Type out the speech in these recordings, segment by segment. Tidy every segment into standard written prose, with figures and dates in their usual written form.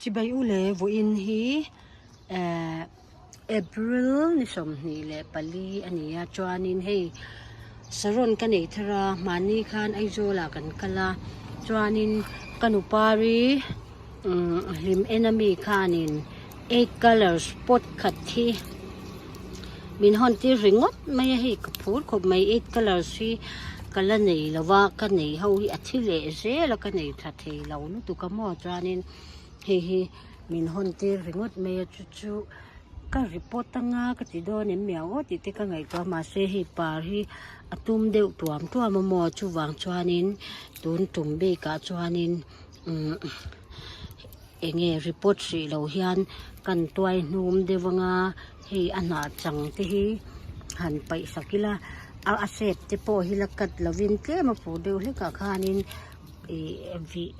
Chibai u le vawiin hi eh April ni 24 a ni a chuanin hei saron ka nei thar a mahni khan Aizawl ah kan kal a chuanin ka nupari umm hlim en ami khanin eight colours pot khat hi min hawn tir ringawt mai a hei ka phur khawp mai eight colours hi ka la nei lo va ka nei ho hi a thi leh zel a ka nei tha thei lo lutuk a maw chuanin hei hi min hawn tir ringawt mai a chu chu ka report anga ka ti dawn em miau aw tih te ka ngaihtuah a mahse hei par hi a tum deuh tuam tuam a maw chuvang chuanin tun tum bikah chuanin umm eng nge report hrih lo hian kan tuai hnum deuh anga hei a hnah chang te hi han paih sak ila a a shape te pawh hi la cut lovin tlem a fur deuh hlek ah khanin ih vih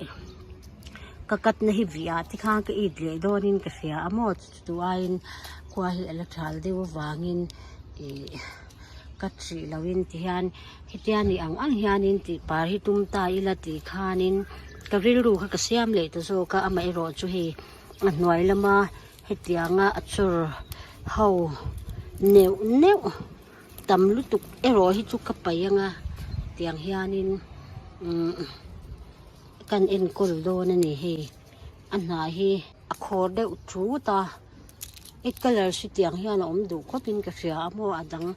ka cut na hi vih ah te khan ka it leh dawnin ka hria a maw chu aiin khua hi a la thal deuh avangin ih cut hrih lovin tihian hetia ni ang ang hianin tih par hi tum ta ila tih khanin ka rilru kha ka siam leh ta zawk a amaherawh chu hei a hnuai lama hetianga a chawr ho neuh neuh tam lutuk erawh hi chu ka paih anga tiang hianin umm kan enkawl dawn a ni hei a hnah hi a khawr deuh thut a. Eight colour hi tiang hian a awm duh khawp in ka hria a maw a dang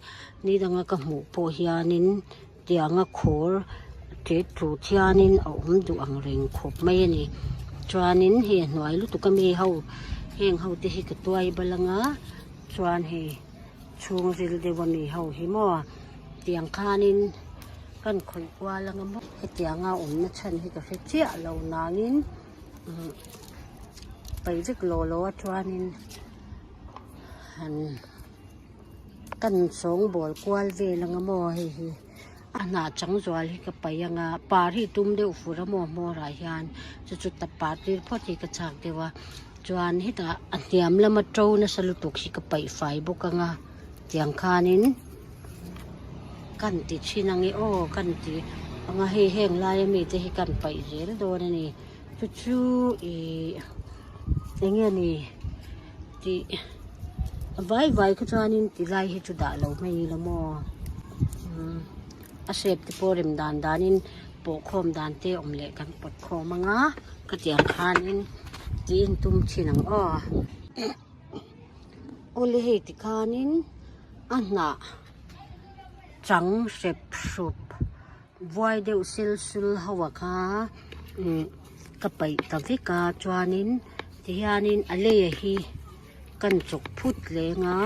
ni danga ka hmuh pawh hianin tianga khawr tet tut hianin a awm duh ang reng khawp mai a ni chuanin hei a hnuai lutuk ami ho heng ho te hi ka tuai bal anga chuan hei chhungril deuh ami ho hi maw tiang khanin kan khawih kual anga maw hetianga awmna chhan hi ka hre chiah lo nangin. Paih vek lawh lawh a chuanin han kan sawngbawl kual vel anga maw hei hi a hnah chang zual hi ka paih anga par hi tum deuh fur a maw hmawr ah hian chu chu ta par tir phawt hi ka chak deuh a chuan hetah a hniam lama to nasa lutuk hi ka paih fai bawk anga tiang khanin kan ti thin ange aw kan ti anga hei heng laia mite hi kan paih zel dawn a ni. Chu chu ih eng nge ni tih a vai vai kha chuanin ti lai hi chu dah lo mai ila maw umm a shape te pawh rem dan danin pawh khawm dan te awm leh kan pawt khawm anga khatiang khanin tih in tum thin ang aw awle hei tikhanin a hnah chang hrep hrup. Vuai deuh sil sul ho a kha umm ka paih ta vek a chuanin tihianin a lei a hi kan chawk phut leng a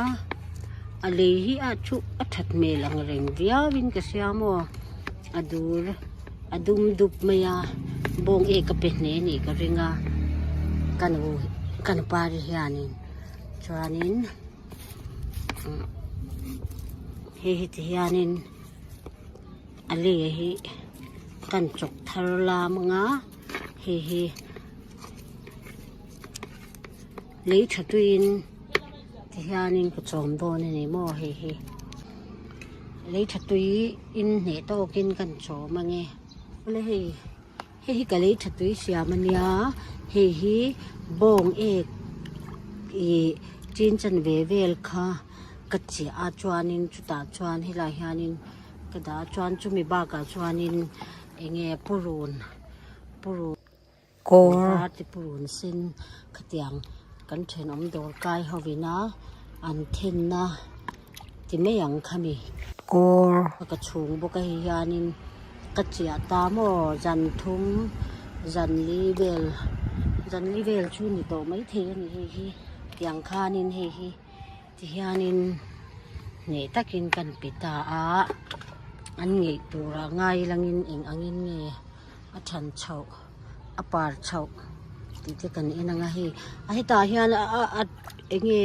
a lei hi a chu a that hmel ang reng viau in ka hria maw a dur a dum dup mai a bawng ek a pe hle anih ka ring a ka nu ka nu pari hianin chuanin umm hei hi tihianin. A lei hi kan chawk thar lam anga hei hi lei tha tuiin ti hianin ka chawm dawn a ni maw hei hi lei tha tui in hneh tawkin kan chawm ange awle hei hei hi ka lei tha tui siam ania hei hi bawng ek ih chin chan ve vel kha ka chiah a chuanin chutah chuan helai hianin ka dah a chuan chumi bakah chuanin eng nge purun purun Kawr. Te purun sen khatiang kan thenawm dawr kai ho ina an thenna ti mai ang khami. Kawr. Ka chhung bawk a hei hianin ka chiah ta maw zan thum zan li vel zan li vel chu ni tawh maithei a ni hei hi tiang khanin hei hi. Tihianin hneh takin kan pe ta a, an ngeih turah ngai langin eng angin nge a than chhoh a par chhoh tih te kan en ang a hei a hetah hian a a eng nge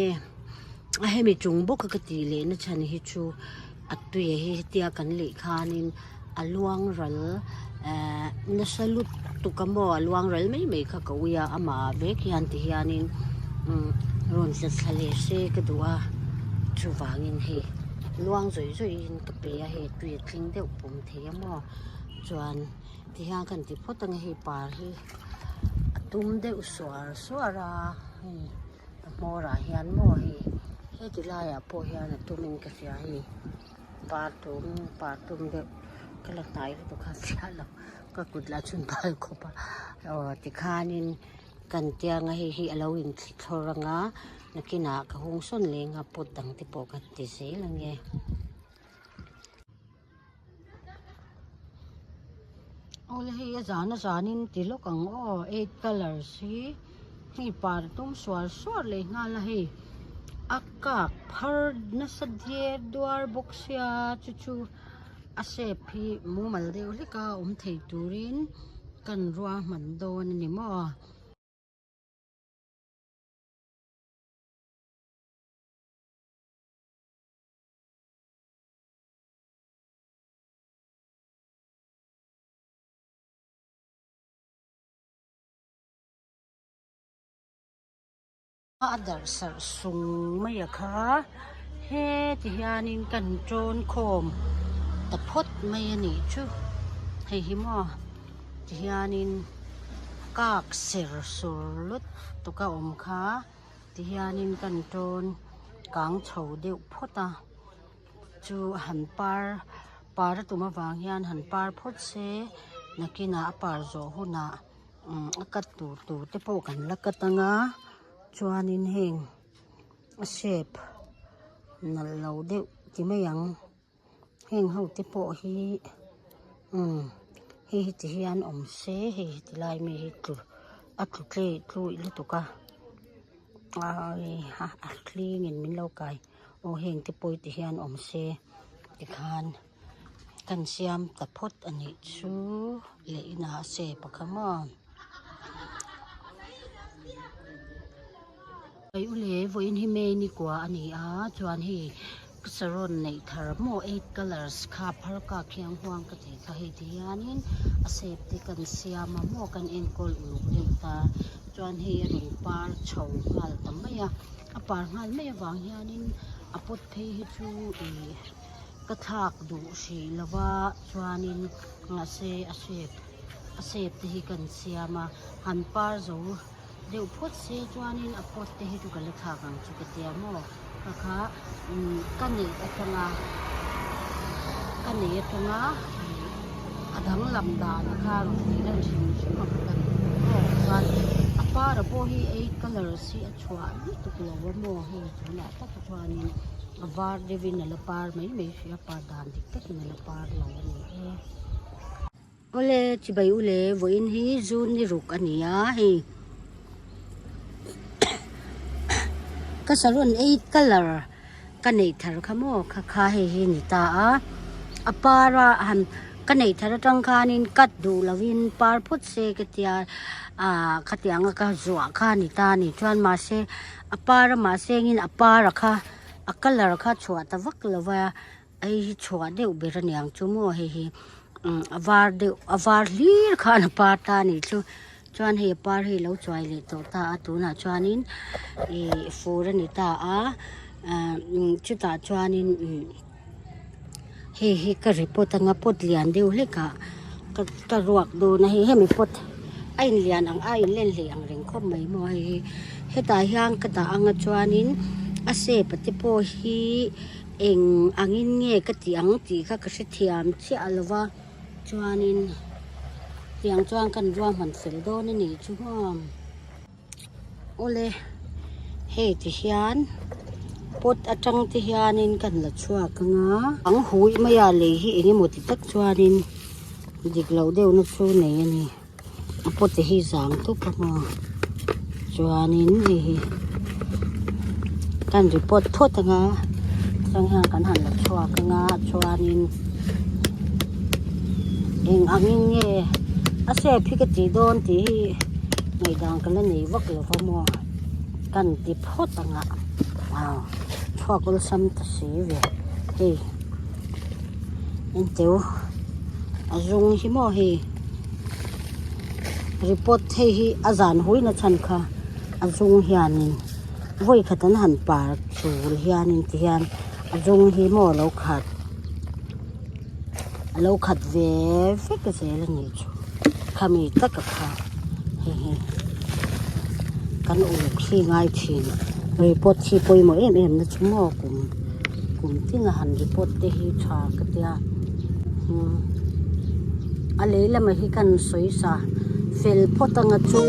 a hemi chung bawk a ka tih leh na chhan hi chu a tui a hi hetia kan leh khanin a luang ral ehh nasa lutuk a maw a luang ral mai mai kha ka ui a amah ah vek hian ti hianin umm rawn tla thla leh se ka duh a chuvangin hei luang zawih zawih in ka pe a hei tui a tling deuh pum thei a maw chuan ti hian ka han ti phawt ang a hei par hi. tum deuh suar suar a hei a hmawr ah hian maw hei heti laiah pawh hian a tum in ka hria hei par tum par tum deuh ka la hnai lutuk a chiah lo ka kut lah chhun phal khawp a aw tikhanin kan tiang a hei hi a lo inthli thlawr ang a nakinah ka hung sawn leng a pot dang te pawh ka ti zel ange. Awle hei a zan a zanin ti lawk ang aw eight colours hi hei par tum suar suar leh nghal a hei a kak phar nasa diar duar bawk sia chu chu a shape hi mumal deuh hlek a awm thei turin kan ruahman dawn a ni maw. A darh sarh sung mai a kha heti hianin kan tawn khawm ta phawt mai a nih chu hei hi maw ti hianin kak ser sur lutuk a awm kha ti hianin kan tawn kang chho deuh phawt a. Chu han par par a tum avang hian han par phawt se nakinah a par zawh hunah umm a cut tur tur te pawh kan la cut anga chuanin heng a shape nalh lo deuh ti mai ang heng ho te pawh hi umm hei hi ti hian awm se hei hi tilai mi hi tlu a tlu tle tluih lutuk a a hling in min lo kai. Aw heng te pawh ti hian awm se tikhan kan siam ta phawt a nih chu leh inah a shape a kha maw. Hei u le vawiin hi May ni kua a ni a chuan hei saron neih thar maw eight colours kha phar kak hiang huang ka tih kha hei ti hianin a shape te kan siam a maw kan enkawl uluk deuh ta chuan hei a rawn par chho nghal ta mai a. A par nghal mai avang hianin a pot phei hi chu ih ka thlak duh hrih lo va chuanin mahse a shape a shape te hi kan siam a han par zo deuh phawt se chuanin a pot te hi chu ka la thlak ang chu ka tia maw kha kha umm ka neih atanga ka neih atanga ih a danglam dan kha rawn tih lan hrim hrim ang ka ni maw chuan a par a pawh hi eight colours hi a chhuah lutuk lo a maw hei tunah tak chuanin a var deuhin a la par mai mai hrih a par dan dik takin a la par lo a ni e. Awle chibai ule vawiin hi zun ni ruk a ni a hei ka saron eight colour ka neih thar kha maw kha kha hei hi a ni ta a a par a han ka neih thar atang khanin cut duh lovin par phawt se ka tia ah khatiang a ka zuah kha a ni ta a ni chuan mahse a par a mahse engin a par a kha a colour kha chhuah ta vak lo va hei hi chhuah deuh ber a niang chu maw hei hi umm a var deuh a var hlir khan a par ta a nih chu chuan hei a par hi a lo chuai leh tawh ta a tunah chuanin ih fur a ni ta a ah chutah chuanin umm hei hi ka report anga pot lian deuh hlek ah ka ka ruak dawn a hei hemi pot a in lian ang a in len hlei ang reng khawp mai maw hei hi hetah hian ka dah anga chuanin a shape a te pawh hi eng angin nge ka tih ang tih kha ka hrethiam chiah lo va chuanin tiang chuan kan ruahman fel dawn a nih chu maw awle hei ti hian pot atang te hianin kan la chhuak ang a ang hui mai a lei hi eng emaw ti tak chuanin dik loh deuh na chu nei a ni a pot te hi zang tawp a maw chuanin hei hi kan report phawt ang a atang hian kan han la chhuak ang a chuanin eng angin nge a shape hi ka tih dawn tih hi ngaihdan ka la nei vak lo va maw kan ti phawt ang a aw chhuak awlsam ta si ve hei engteu a zung hi maw hei report hei hi a zan hui na chhan kha a zung hianin vawi khat an han par chul hianin ti hian a zung hi maw a lo khat a lo khat ve vek zel a nih chu khami taka kha hei hi. Kan uluk hi ngai thin. Report hi pawimawh em em na chu maw kum kum tinga han report te hi tha ka tia. Umm a lei lamah hi kan sawi sa fel phawt anga chu.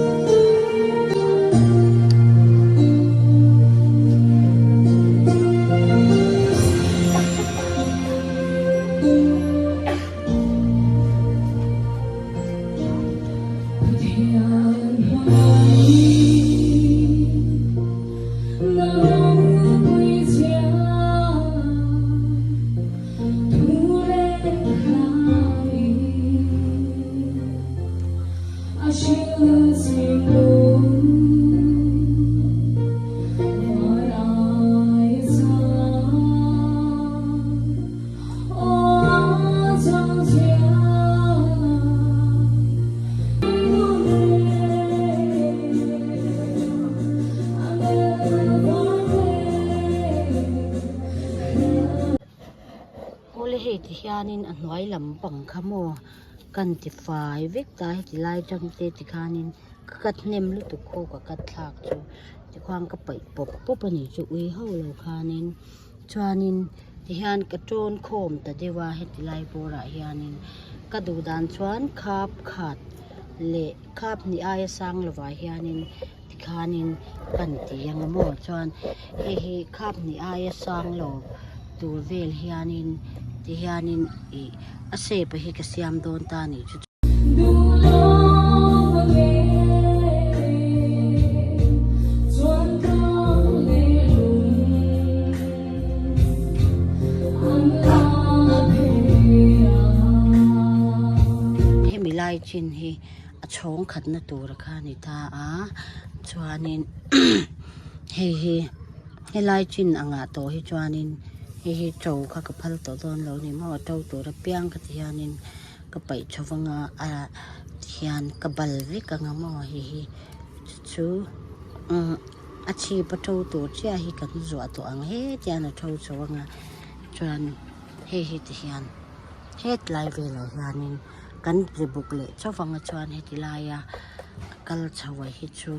Awle hei ti hianin a hnuai lam pang kha maw kan ti fai vek ta heti lai tang te ti khanin ka cut hnem lutuk ho ka cut thlak chu tikhuan ka paih pawp pawp a ni chu ui ho lo khanin. Chuanin tihian ka tawn khawm ta deuh a heti lai bawrah hianin ka duh dan chuan khap khat leh khap hnih aia sang lovah hianin tikhanin kan ti ang a maw chuan hei hi khap hnih aia sang lo tur vel hianin tihianin ih a shape hi ka siam dawn ta a nih chu. Hemi lai chin hi a chhawng khatna tur kha a ni ta a chuanin hei hi helai chin angah tawh hi chuanin hei hi to kha ka phal tawh dawn lo a ni maw to tur apiang ka ti hianin. Ka paih tha vang a a hian ka bal vek ang a maw hei hi chu chu umm a chhip a to tur chiah hi kan zuah tawh ang hetiang a to chho ang a chuan hei hi ti hian hetlai velah hianin kan ri buk leh chauh vang a chuan heti laia a kal chho ah hi chu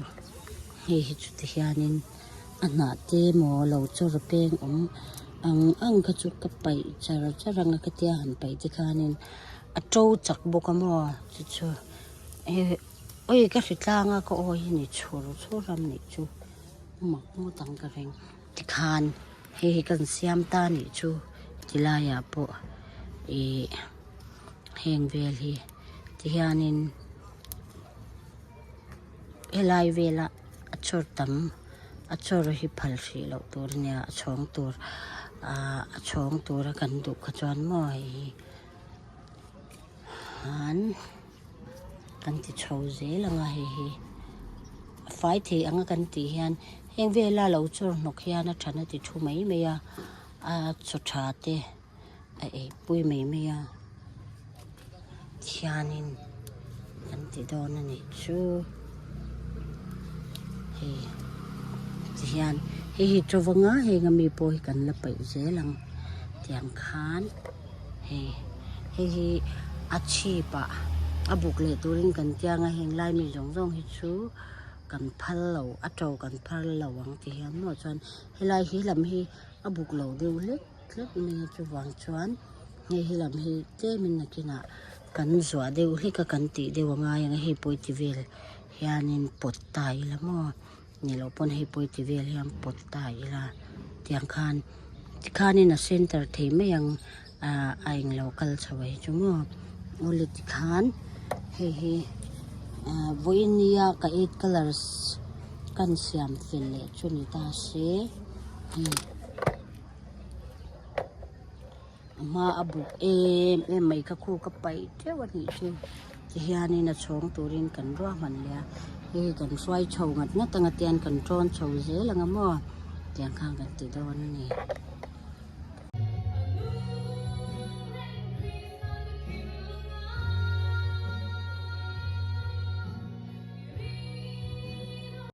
hei hi chu ti hianin. A hnah te emaw lo chawr peng awm ang ang kha chu ka paih char char ang a ka tia han paih te khanin a to chak bawk a maw chu chu eh awi ka hri tlang a ka awi hi ni chhur chhur ram nih chu mak ngawt ang ka ring tikhan hei hi kan siam ta nih chu ti laiah pawh ih heng vel hi tihianin. Helai vela a chawr tam a chawr hi phal hrih loh tur a nia a chhawng tur ahh a chhawng tura kan duh kha chuan maw hei hi han kan ti chho zel ang a hei hi a fai thei ang a kan tih hian heng vela lo chawr hnawk hian a than a ti thu mai mai a a chaw tha te. A eipui mai mai a thianin an ti dawn a nih chu hei tihian hei hi chaw vanga heng ami pawh hi kan la paih zel ang tiang khan hei hei hi a chhip ah a buk leh turin kan tiang a heng lai mi zawng zawng hi chu kan phal lo a to kan phal lo ang ti hian maw chuan helai hi lam hi a buk lo deuh hlek. Tlat mai a chuvang chuan hei hi lam hi tlemin nakinah kan zuah deuh hlek a kan tih deuh a ngai ang a hei pawh ti vel hianin pawt ta ila maw ni loh pawn hei pawh ti vel hian pawt ta ila tiang khan tikhanin a center thei mai ang ah a englo kal chho hi chu maw awle tikhan hei hi ah vawiin nia ka eight colours kan siam fel leh chu ni ta se hei. A hma a buk em em mai kha khu ka paih teuh a nih chu tihianin a chhawng turin kan ruahman leh a hei hi kan hruai chho ngat ngat anga tian kan tawn chho zel anga maw tiang khan kan ti dawn a ni.